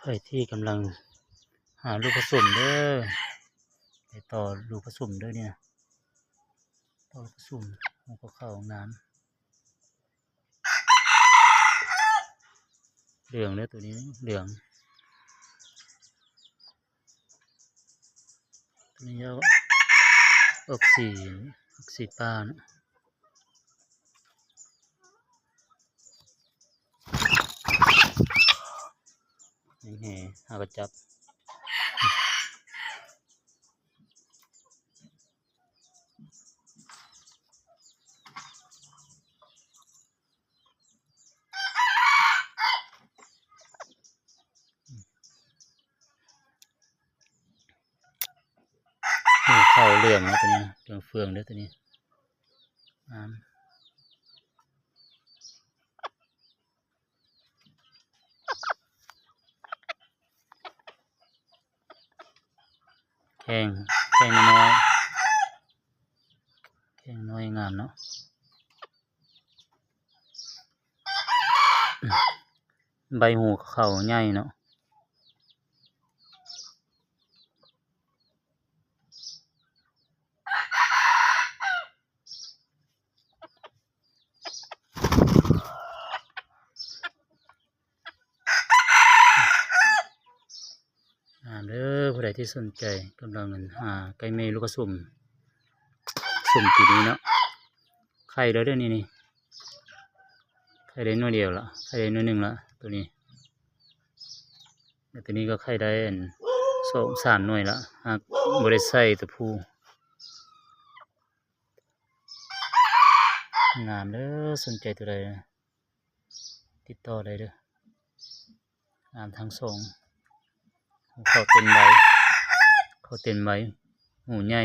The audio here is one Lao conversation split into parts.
ໃຜທີ່ກຳລັງຫາລູກປະຊຸມເດີ ໄປຕໍ່ລູກປະຊຸມເດີນີ້ນະ ຕໍ່ລູກປະຊຸມ ໂອ້ ຂາວໆ ງາມ ເຫຼືອງເດີ ໂຕນີ້ເຫຼືອງ ໂຕນີ້ອອກສີ ອອກສີຟ້ານະ. ນີ້ ຫາກະຈັບ ນີ້ ເຂົ້າເຫຼືອງແລ້ວໂຕນີ້ ເຫຼືອງເຟືອງເດີໂຕນີ້ ງາມ ແຂ້ງ ແຂ້ງນ້ອຍ ແຂ້ງນ້ອຍງາມເນາະ. ໃບຫູເຂົາໃຫຍ່ເນາະ ງາມເດີ ຜູ້ໃດທີ່ສົນໃຈກຳລັງ ອັນ ຫາໄກ່ແມ່ລູກປະຊຸມ ປະຊຸມປີນີ້ເນາະ ໄຂ່ແລ້ວເດີນີ້ ນີ້ ໄຂ່ໄດ້ໜ່ວຍດຽວລະ ໄຂ່ໄດ້ໜ່ວຍໜຶ່ງລະ ໂຕນີ້ ແລ້ວໂຕນີ້ກໍໄຂ່ໄດ້ ອັນ ສອງສາມໜ່ວຍລະ ຫາກບໍ່ໄດ້ໃສ່ໂຕຜູ້ ງາມເດີ ສົນໃຈໂຕໃດ ຕິດຕໍ່ໄດ້ເດີ ງາມທັງສອງ ເຂົາເຕັມໃບ ເຂົາເຕັມໃບ ຫູໃຫຍ່.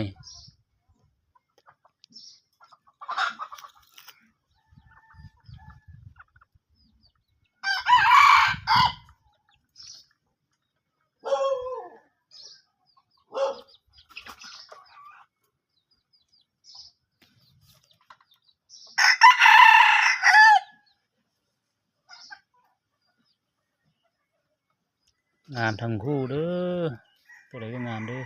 ງາມທັງຄູ່ເດີ ໂຕໃດກໍງາມເດີ